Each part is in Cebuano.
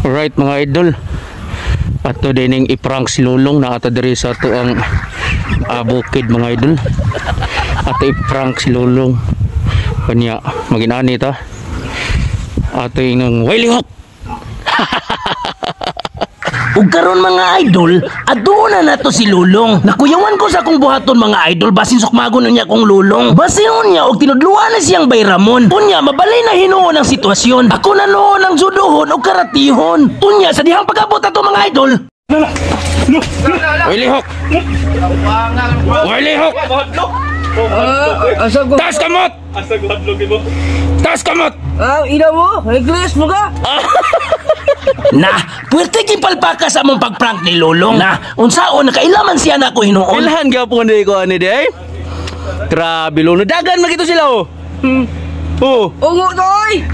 Alright, mga idol. Ato dining i-prank si Lulong na ato diri sa ato ang bukid, mga idol. Ato i-prank si Lulong. Kanya maginani ta. Ato yung Wiley Hook. Ug karon, mga idol, aduna na nato si Lulong. Nakuyawan ko sa akong buhaton, mga idol, basin sukmagon niya akong Lulong. Basin niya og tinudluan na siyang bayramon. Unya mabalay na hinuon ang sitwasyon. Ako na noon ang judohon og karatihon. Unya sa dihang pag-abot ato, mga idol, Wiley Hook. Wiley Hook. Asa ko? Taas kamot. Taas kamot. Ah, ina mo? Iglis mo ka? Na, puwerte palpaka sa among pagprank ni Lulong. Na, unsaon nakailaman siya na ako hinuon. Ilhan gyapon di ko ani di ay. Grabe, Lulong. Dagan magito sila oh. Oh, Ungo to, oy!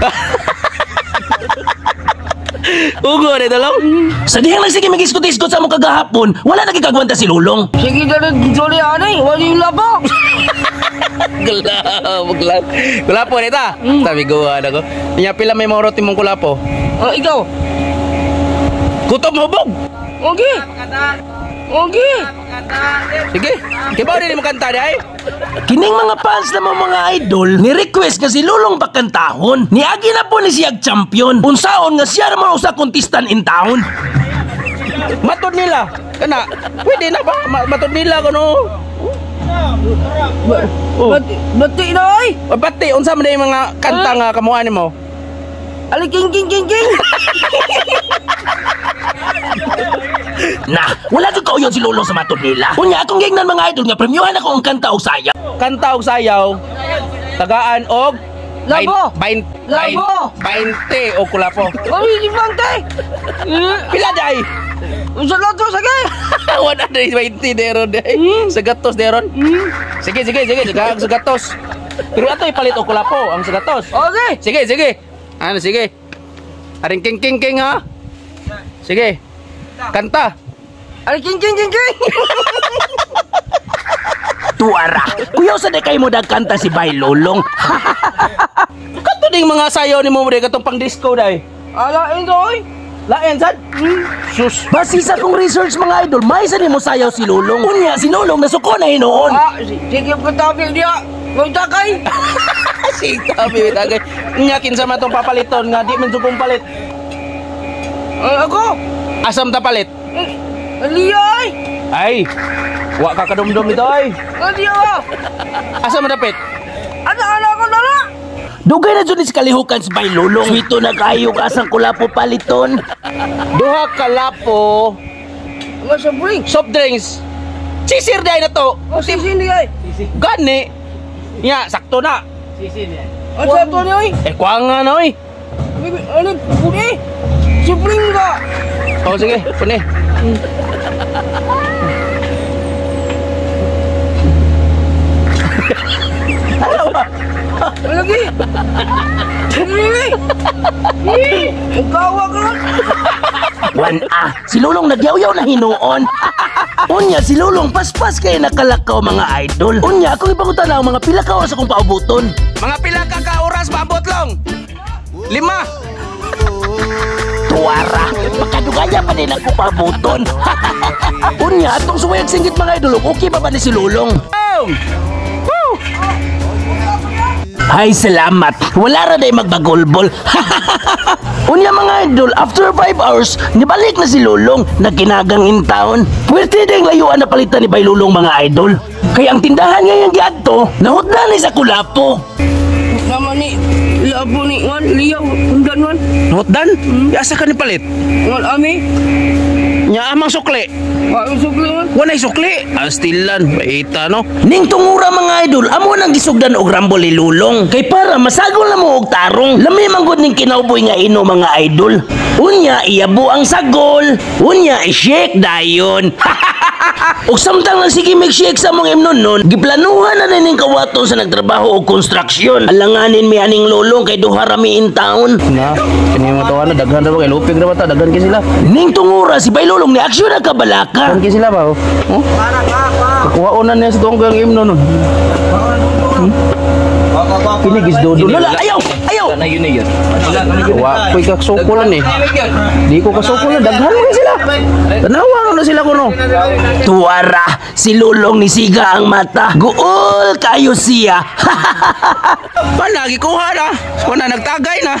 Ugo ni talong. Sa dihang nagsige mag-iskot-iskot sa among kagahapon, wala nagikagwanta si Lulong. Sige na rin, sorry, anay. Wala yung labo. Gulapo, gulapo. Kulapo nita. Sabi ko ano ko. Nya pila may maurot imong kulapo? Ah, ikaw. Kutob hubog. Okay. Okay. Sige. Kibaw din mo kanta di ay. Kining mga fans na mga idol, ni-request nga si Lulong pakantahon. Niagi na po ni siyag champion. Unsaon nga siya naman usa contestant in town. Matod nila. Kana, pwede na ba? Matod nila kuno. Oh. Bati na, oy! O pati unsa man yung mga kanta nga kamuha nimo? Ali, king, king, king, king! Na, wala jud kauyon si Lulong sa matod nila. Unya akong gignan, mga idol, nga premyuhan ako ang kanta og sayaw. Kanta og sayaw. Tagaan og Labo! Labo! 20 o kulapo. Oy, di bantay! Pila day? Unsa na to, sige! Wala na 20 deron day. Sa gatos deron. Sige, sige, sige, sige, sa gatos. Pero ato ipalit og kulapo ang sa gatos. Okay! Sige, sige. Ano, sige. Aring king king king ha. Sige. Kanta. Ali, king, king, king, king! Tuara. Kuyaw sa di kay mo dagkanta si Bay Lulong. Kato ding mga sayaw nimo mo katong pang disco day. Ala, ito, oy! Lain sad. Sus. Base sa akong research, mga idol, may sa nimo sayaw si Lulong. Unya si Lulong nasuko na hinuon. Ah, sige ko tabi niya. Magtakay! Sige, tabi tagay. Nya kinsa man tong papaliton nga di man sugong palit. Ah, ako! Asam ta palit? Aliya, oy! Ay. Wa ka kadumdum nito ay. Aliya! Asa man dapit? Ano, ano ako na na? Dugay na jud ni si kalihukan si Bay Lulong. Swito na kayo kasang kulapo paliton. Duha ka lapo Mga sa drink. Soft drinks. Sisir day na to. O, sisi ni ay. Gani. Nya sakto na. Ano sa to ni oy? Eh kuha nga na oy. Bibi, ano, puni? Supling ka! Oh sige, puni. Lagi! Eh! Kawa ka! Wan ah, si Lulong nagyaw-yaw na hinuon. Unya si Lulong paspas kay nakalakaw, mga idol. Unya akong ipangutan ang mga pila ka oras akong paubuton. Mga pila ka ka oras maabot long? 5. Tuwara, makadugaya pa din ako paubuton. Unya atong suwayag singgit, mga idol, okay ba ba ni si Lulong? Boom! Woo! Ay, salamat. Wala ra day magbagulbol. Unya, mga idol, after 5 hours, nibalik na si Lulong, nagkinagang in town. Pwerte ding layuan na palitan ni Bay Lulong, mga idol. Kaya ang tindahan nga yung giadto, nahutdan ni sa kulapo. Naman ni, labo ni, wan, liyaw, undan wan. Nahutdan? Asa ka ni palit? Wan ami, Nya amang sukli. wan sukli wan. Walay sukli. Astilan, baita no. Ning tungura, mga idol, amo nang gisugdan og rambol ni Lulong. Kay para masagol na mo og tarong. Lami man gud ning kinawboy nga ino, mga idol. Unya iyabo ang sagol. Unya i-shake dayon. Ug samtang nagsige mig-shake sa among imnon nun, giplanuhan na ning kawaton sa nagtrabaho og construction. Alanganin mi aning Lulong kay duha ra mi in town. Na, kini mga tawa na daghan ra ba kay lupig ra ba ta daghan kay sila. Ning tungura si Bay Lulong ni aksyon na kabalaka. Daghan kay sila ba oh. Oh? Kakuhaon na niya sa tuong kang imnon nun. Kini gisdodo. Lola, ayaw! Ayaw! Na yun na yun. Wa ko'y kasukulan eh. Di ko kasukulan. Daghan mo sila. Tanawa na sila kuno. Tuwara, si Lulong ni siga ang mata. Guol kayo siya. Palagi kuha na. Kuna nagtagay na.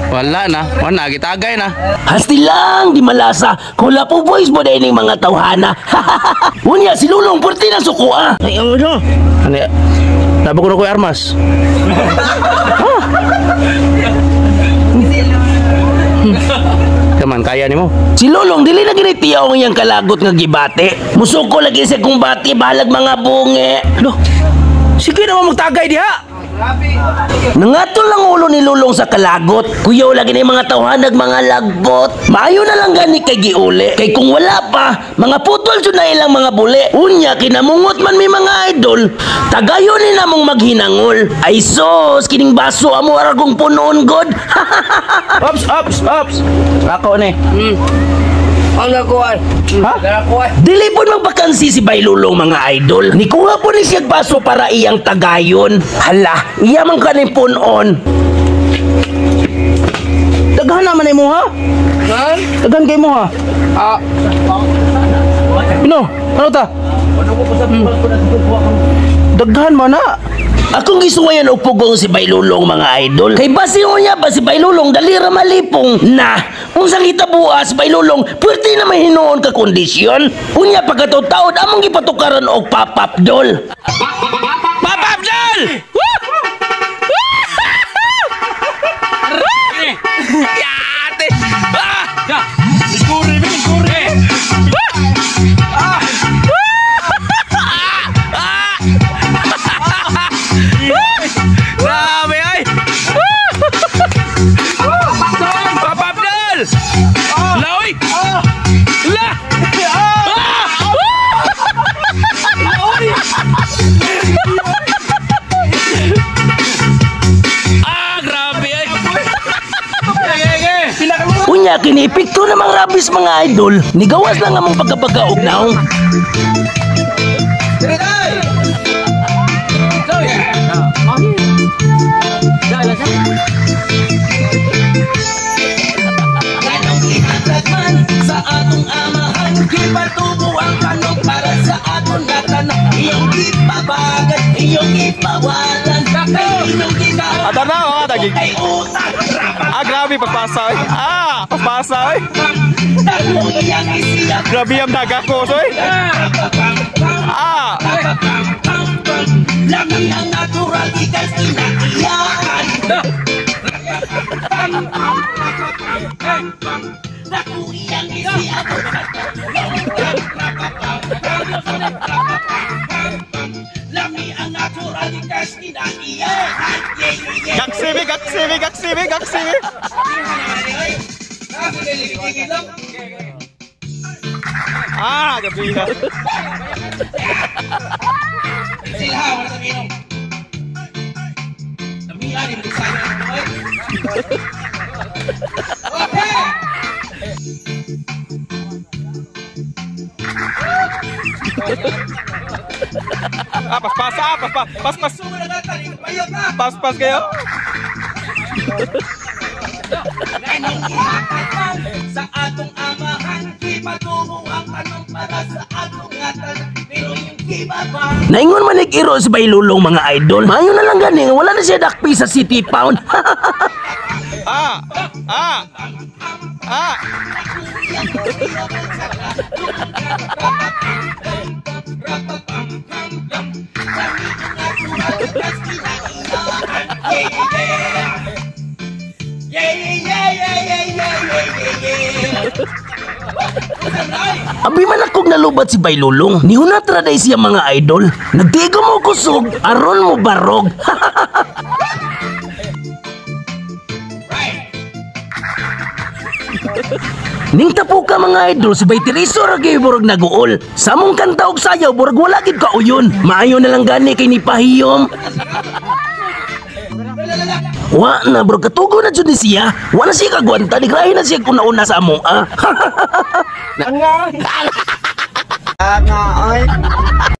Wala na. Wala gitagay na. Hasti lang di malasa. Kula po boys mo din mga tawhana. Unya si Lulong purti na suko ah. Ay, ang ano? Ano? Nabo ko na ko'y armas. Kaman, kaya nimo. Si Lulong dili na gini tiyaw ang iyang kalagot nga gibate. Musuko lagi sa kumbati balag mga bungi. Lo. Sige naman magtagay diha. Nangatol lang ulo ni Lulong sa kalagot. Kuyaw lagi ni mga tawhanag mga lagbot. Maayo na lang gani kay giuli. Kay kung wala pa, mga putol jud na ilang mga buli. Unya kinamungot man mi mga idol. Tagayon ni namong maghinangol. Ay sos, kining baso amo aragong punoon god. Ops, ops, ops. Ako ni. Ang nakuha. Ha? Nakuha. Dili po magbakansi si Bay Lulong mga idol. Nikuha po ni siyang baso para iyang tagayon. Hala, iya man kaning punon. Daghan naman ni mo ha. Ha? Daghan kay mo ha. Ah. Pino, ano ta? Daghan man na. Akong gisuwayan og pugong si Bay Lulong mga idol. Kay basi unya ba si Bay Lulong dali ra malipong na. Unsang hitabuha si Bay Lulong pwerte na may hinuon ka kondisyon. Unya pagkataod-taod among gipatukaran og pop-up doll. Pop-up doll! Yate! Ah! Grabe ay! Pop-up doll! Laoy! La! Ah, grabe ay! Unya kini epekto namang rabis mga idol. Nigawas lang among pagkabaga og naong. Sa atong amahan, gipatubo ang kanong para sa aton nga tanan. Iyong gipabagan, iyong gipawalan, iyong gikaon. Ada na, oh, dagig. Kay utak, Ah, grabe, paspasa, oy. Ah, paspasa, oy. rapang iyang isiya. Grabe ang daga ko, oy. Ah, Lami ang natural, ikas kinaiyakan. Naku, iyang isiya. Lami ang natural, ikas kinaiyakan. Yeah, yeah, yeah. gaksibi, gaksibi, gaksibi, gaksibi. Ah, gabi na. Ah, paspasa, ah, paspas, paspas. Paspas kayo. Sa atong amahan, gipatubo ang tanong para sa atong ngatan, pero yung gibaba. Naingon man iro si Bay Lulong mga idol. Maayo na lang gani, wala na siya dakpi sa City Pound. Ah, ah, ah. Abi man akong nalubat si Bay Lulong. Nihunat ra day siya mga idol. Nagtigo mo kusog, aron mo barog. Ning tapo ka mga idol, si Bay Tirso ra gyud burag naguol. Sa among kanta og sayaw, burag wala gid kauyon. Maayo na lang gani kay ni pahiyom. Wa na bro, katugo na jud ni siya. Wa na siya kagwanta, nigrahe na siya kuna-una sa amo ah. Nga, ay.